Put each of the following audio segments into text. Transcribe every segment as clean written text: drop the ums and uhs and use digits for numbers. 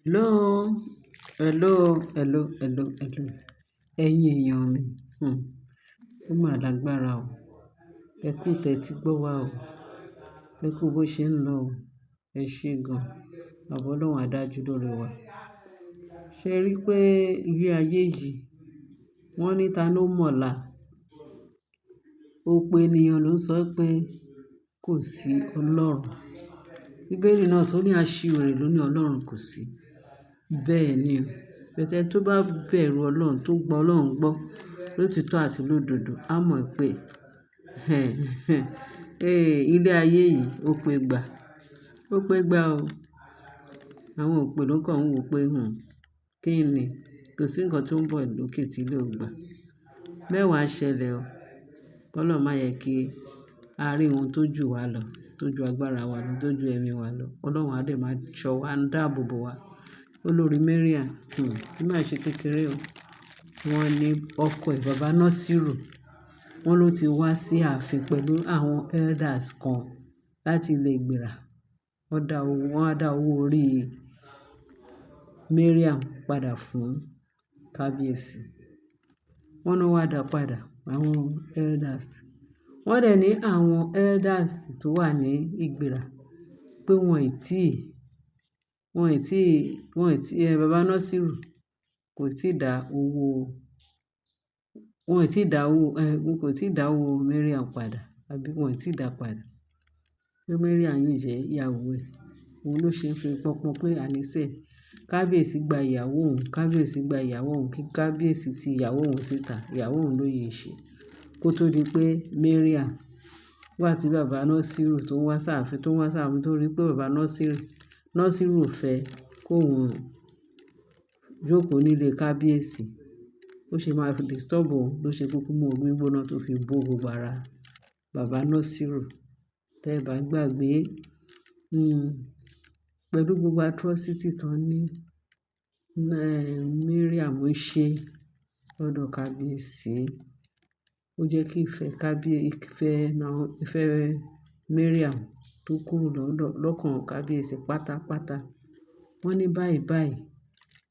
Hello, hello, hello, hello, hello. Ẹ̀yin èèyàn mi, ó máa lágbára o. Ẹ kú tẹ́tí gbọ́ wa o. Ẹ kú bó ṣe ń lọ o. Ẹ ṣé gan. Baba Ọlọ́run á dájú lórí wa. Ṣé rí pé ilé ayé yìí, wọ́n ní ta ló mọ̀la? Òpè ènìyàn ló ń sọ pé kò sí Ọlọ́run. Bíbélì náà sọ ní aṣiwèrè ló ní Ọlọ́run kò sí. Bẹ́ẹ̀ ni o. But ẹni tó bá bẹ̀rù Ọlọ́run, tó gba Ọlọ́run gbọ́ lótítọ́ àti lódodo, á mọ̀ pé ilé ayé yìí ó pé gbà. Ó pé gbà o. Àwọn òpè ló kàn ń wò pé, kí ni? Kò sí ǹkan tó ń bọ̀ lókè tí ilé ò gbà. Mẹ́wàá ṣẹlẹ̀ o. Kọ́lọ́run má jẹ kí a rí ohun tó ju wa lọ, tó ju agbára wa lọ, tó ju ẹ̀mí wa lọ. Ọlọ́run á dẹ̀ máa ṣọ́ wa, ń dáàbò bo wa. Olórí Mariam, kí má ṣe kékeré o. Wọ́n ní ọkọ ẹ̀, bàbá Nasiru, wọ́n ló ti wá sí ààfin pẹ̀lú àwọn elders kan láti ilé ìgbéra. Wọ́n dá owó, wọ́n á dá owó orí Mariam padà fún kábíyèsí. Wọ́n náà wá dá padà àwọn elders. Wọ́n dẹ̀ ní àwọn elders tó wà ní ìgbéra pé wọ́n ì tí, bàbá Nasiru kò tíì dá owó, wọ́n ì tí dá owó, kò tí dá owó Mariam padà àbí wọ́n ì tí dá padà. Pé Mariam yìí jẹ́ ìyàwó ẹ̀. Òun ló ṣe ń fi pọnpọ́n pé àníṣe kábíyèsí gba ìyàwó òun, kábíyèsí gba ìyàwó òun, kí kábíyèsí ti ìyàwó òun síta, ìyàwó òun ló yè ṣe. Kó tó di pé Mariam, nígbà tí bàbá Nasiru tó ń wá sáàfin, tó ń wá sáàfin tó rí pé bàbá Nasiru, Nasiru ò fẹ́ kó òun jókòó nílé kábíyèsí. Ó ṣe máa fi disturb òun ló ṣe kúkú mú omi gbóná tó fi bó gbogbo ara bàbá Nasiru. Tẹ́ ẹ bá gbàgbé, pẹ̀lú gbogbo atrocity tó ní, Mariam ń ṣe lọ́dọ̀ kábíyèsí. Ó jẹ́ kí ìfẹ́ ìfẹ́ náà, ìfẹ́ Mariam tó kúrò lọ́dọ̀, lọ́kàn kábíyèsí pátápátá. Wọ́n ní báyìí báyìí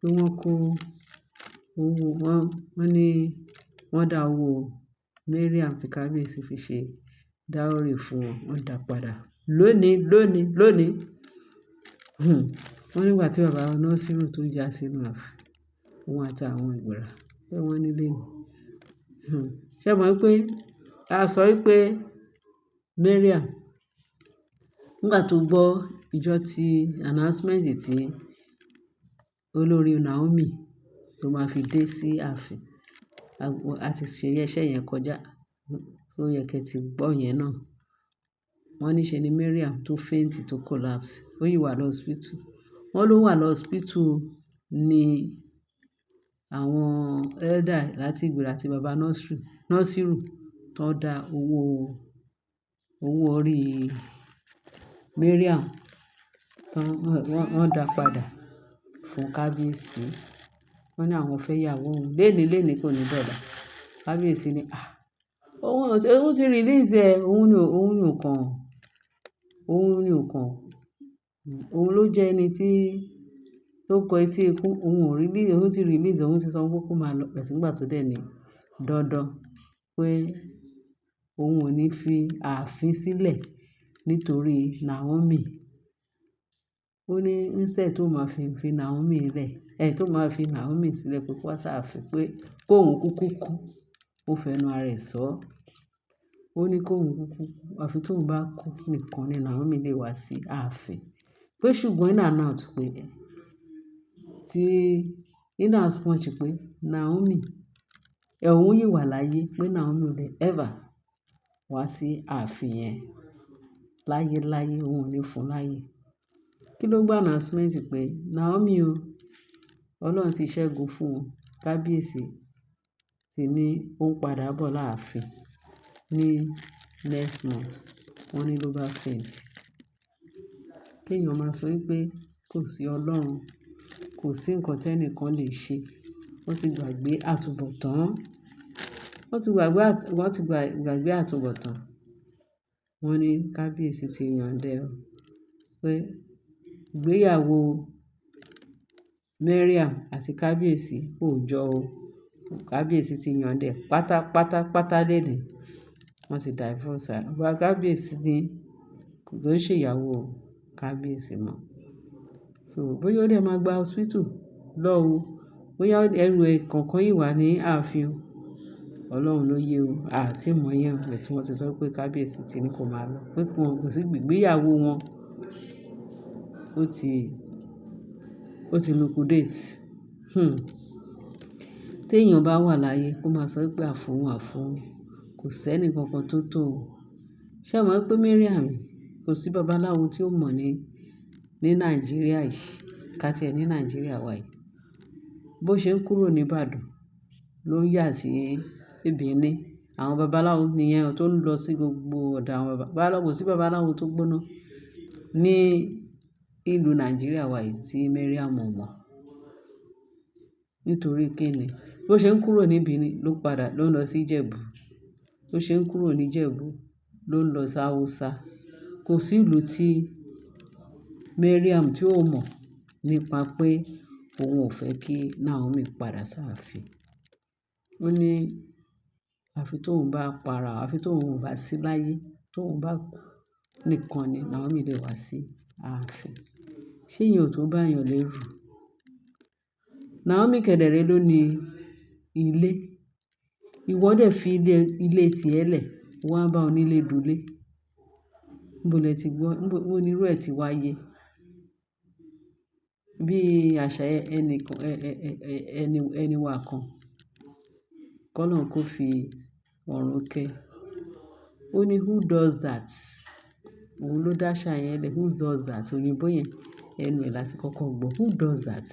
pé wọ́n kó owó wọ́n, wọ́n ní wọ́n dá owó Mariam tí kábíyèsí fi ṣe dowry fún wọn, wọ́n dá padà lónìí, lónìí, lónìí. Wọ́n nígbà tí bàbá Nasiru tó já sínú ààfin, òun àti àwọn ìgbéra pé wọ́n nílé ni. Ṣé ẹ mọ̀ wípé a sọ wípé Mariam nígbà tó gbọ́ ìjọ tí announcement tí olórí Naomi tó máa fi dé sí ààfin, a ti ṣe iṣẹ́ yẹn kọjá, tó yẹ kí ẹ ti gbọ́ yẹn náà. Wọ́n ní ṣe ni Mariam tó faint, tó collapse, ó yìí wà lọ hospital. Wọ́n ló wà lọ hospital ní àwọn elder láti ìgbéra àti bàbá Nasiru, Nasiru tó dá owó, owó orí Mariam tán, wọ́n dá padà fún kábíyèsí. Wọ́n ní àwọn fẹ́ ìyàwó òun léni léni kò ní dọ̀là. Kábíyèsí ní, "À, òun ti release ẹ, òun ní ò kàn, òun ní ò kàn. Òun ló jẹ́ ẹni tí tó kọ etí ikún, òun ò release, òun ti release, òun ti sọ pé kó máa lọ." But nígbà tó dẹ̀ ní dandan pé òun ò ní fi ààfin sílẹ̀ nítorí Naomi. Ó ní instead tó máa fi Naomi lẹ̀, tó máa fi Naomi sílẹ̀ pé kó wá sáàfin pé kó òun kúkú kú. Ó fẹnu ara ẹ̀ sọ. Ó ní kó òun kúkú kú, àfi tó òun bá kú nìkan ni Naomi lè wá sí ààfin. Pé ṣùgbọ́n in and out pé tí in as much pé Naomi, òun yìí wà láyé pé Naomi ò lè ever wá sí ààfin yẹn láyé láyé, òun ò ní fún láyé. Kí ló gbọ́ announcement pé Naomi o, Ọlọ́run ti ṣẹ́gun fún un. Kábíyèsí ti ní ó ń padà bọ̀ láàfin ní next month. Wọ́n ní ló bá faint. Kí èèyàn máa sọ wípé kò sí Ọlọ́run, kò sí ǹkan tí ẹnìkan lè ṣe. Wọ́n ti gbàgbé àtúnbọ̀tán. Wọ́n ti gbàgbé, wọ́n ti gbàgbé àtúnbọ̀tán. Wọ́n ní kábíyèsí ti yọ̀nde o pé ìgbéyàwó Mariam àti kábíyèsí kò jọ o. Kábíyèsí ti yọ̀ǹda ẹ̀ pátápátá pátá lénìí. Wọ́n ti divorce ara. Ọba kábíyèsí ní kò ń ṣe ìyàwó kábíyèsí mọ́. So bóyá ó dẹ̀ máa gba hospital lọ o. Bóyá ẹrù ẹ̀ kankan yìí wà ní ààfin o. Ọlọ́run ló yé o. A tí mọ̀ yẹn o. But wọ́n ti sọ pé kábíyèsí ti ní kó máa lọ. Pé kò sí ìgbéyàwó wọn. Ó ti liquidate. Tí èèyàn bá wà láyé kó máa sọ pé àfóhun àfóhun. Kò sí ẹnì kankan tó tó o. Ṣé ẹ mọ̀ pé Mariam kò sí babaláwo tí ó mọ̀ ní Nàìjíríà yìí. Ká tí ẹ ní Nàìjíríà wa yìí. Bó ṣe ń kúrò ní Ìbàdàn ló ń yà sí Benin. Àwọn babaláwo nìyẹn tó ń lọ sí gbogbo ọ̀dọ̀ àwọn babaláwo. Kò sí babaláwo tó gbóná ní ìlú Nàìjíríà wa yìí tí Mariam ò mọ̀. Nítorí kí ni? Bó ṣe ń kúrò ní Benin ló padà ló ń lọ sí Ìjẹ̀bú. Bó ṣe ń kúrò ní Ìjẹ̀bú ló ń lọ sí Hausa. Kò sí ìlú tí Mariam tí ò mọ̀ nípa pé òun ò fẹ́ kí Naomi padà sáàfin. Ó ní àfi tóun bá para, àfi tóun ò bá sí láyé, tóun bá kú nìkan ni Naomi lè wá sí ààfin. Ṣé ìyẹn ò tó bá èèyàn lérù? Naomi kẹ̀dẹ̀rẹ́ ló ní ilé. Ìwọ dẹ̀ fi ilé tí ẹ lẹ̀, wá bá onílé dúlé. Níbo lẹ ti gbọ́? Níbo ní irú ẹ ti wáyé? Bí àṣà ẹni kan, ẹni wa kan. Kọ́lọ́run kó fi ọ̀run kẹ́. Ó ní who does that? Òun ló dá àṣà yẹn lẹ̀. Who does that? Òyìnbó yẹn ẹnu ẹ̀ láti kọ́kọ́ gbọ́. Who does that?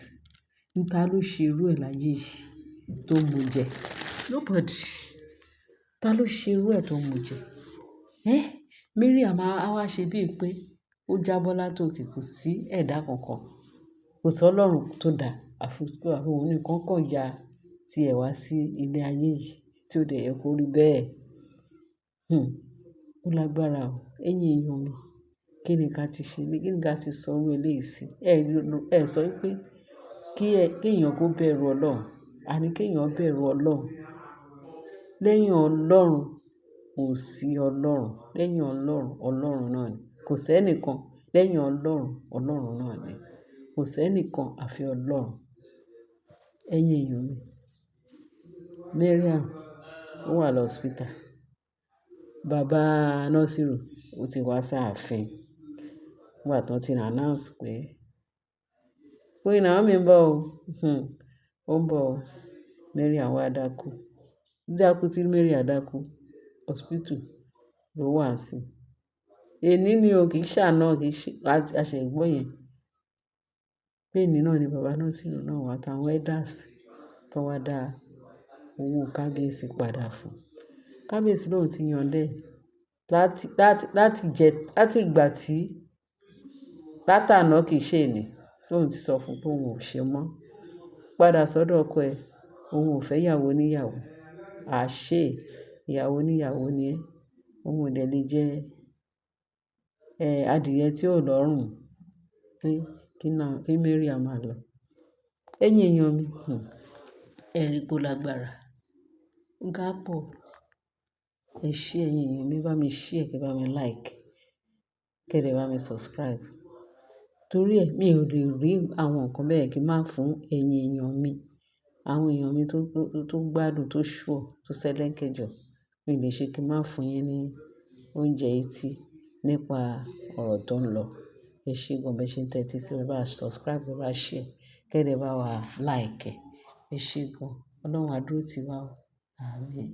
Ta ló ṣe irú ẹ̀ láyé yìí tó mú jẹ? Nobody. Ta ló ṣe irú ẹ̀ tó mú jẹ? Ẹ́! Mariam á wá ṣe bíi pé ó jábọ́ látòkè, kò sí ẹ̀dá kankan. Kò sí Ọlọ́run tó dá àfi òun nìkan kan ya tí ẹ wá sí ilé ayé yìí tí ó dẹ̀ yẹ kó rí bẹ́ẹ̀. Ó lágbára o. Ẹ̀yin èèyàn mi, kí ni ká ti ṣe? Kí ni ká ti sọ irú eléyìí sí? Ẹ sọ wípé kí èèyàn kó bẹ̀rù Ọlọ́run. Àní kí èèyàn bẹ̀rù Ọlọ́run. Lẹ́yìn Ọlọ́run kò sí Ọlọ́run. Lẹ́yìn Ọlọ́run, Ọlọ́run náà ni. Kò sí ẹnìkan lẹ́yìn Ọlọ́run, Ọlọ́run náà ni. Kò sí ẹnìkan àfi Ọlọ́run. Ẹ̀yin èèyàn mi, Mariam ó wà lọ hospital. Bàbá Nasiru ó ti wá sáàfin. Nígbà tí wọ́n ti announce pé Queen Naomi ń bọ̀ o. Ó ń bọ̀ o. Mariam wá dákú. Dídákú tí Mariam dákú, hospital ló wà sí. Èní ni o, kì í ṣàná, kì í ṣe, a ṣẹ̀ gbọ́ yẹn. Pé èní náà ni bàbá Nasiru náà wá àtàwọn elders tó wá dá owó kábíyèsí padà fún. Kábíyèsí lóun ti yọ̀ǹda ẹ̀ láti ìgbà tí látàná kì í ṣe èní. Lóun ti sọ fún pé òun ò ṣe mọ́. Padà sọ́dọ̀ ọkọ ẹ̀, òun ò fẹ́ ìyàwó oníyàwó. Àṣé ìyàwó oníyàwó ni ẹ́. Òun ò dẹ̀ lè jẹ́, adìyẹ tí ò lọ́rùn pé kí Mariam máa lọ. Ẹ̀yin èèyàn mi, ẹ rí pé ó lágbára. Ó ga pọ̀. Ẹ ṣé ẹ̀yin èèyàn mi, bá mi share, kí ẹ bá mi like, kí ẹ dẹ̀ bá mi subscribe. Torí ẹ, mi ò lè rí àwọn nǹkan bẹ́ẹ̀ kí n má fún ẹ̀yin èèyàn mi. Àwọn èèyàn mi tó gbádùn, tó sure, tó sẹ́lẹ̀ńkẹjọ. Mi ò lè ṣe kí n má fún yín ní oúnjẹ etí nípa ọ̀rọ̀ tó ń lọ. Ẹ ṣé gan bẹ́ ṣe ń tẹ́tí sí mi, bá subscribe, bá share, kí ẹ dẹ̀ bá wa like. Ẹ ṣé gan. Ọlọ́run á dúró ti wa o. Àmín.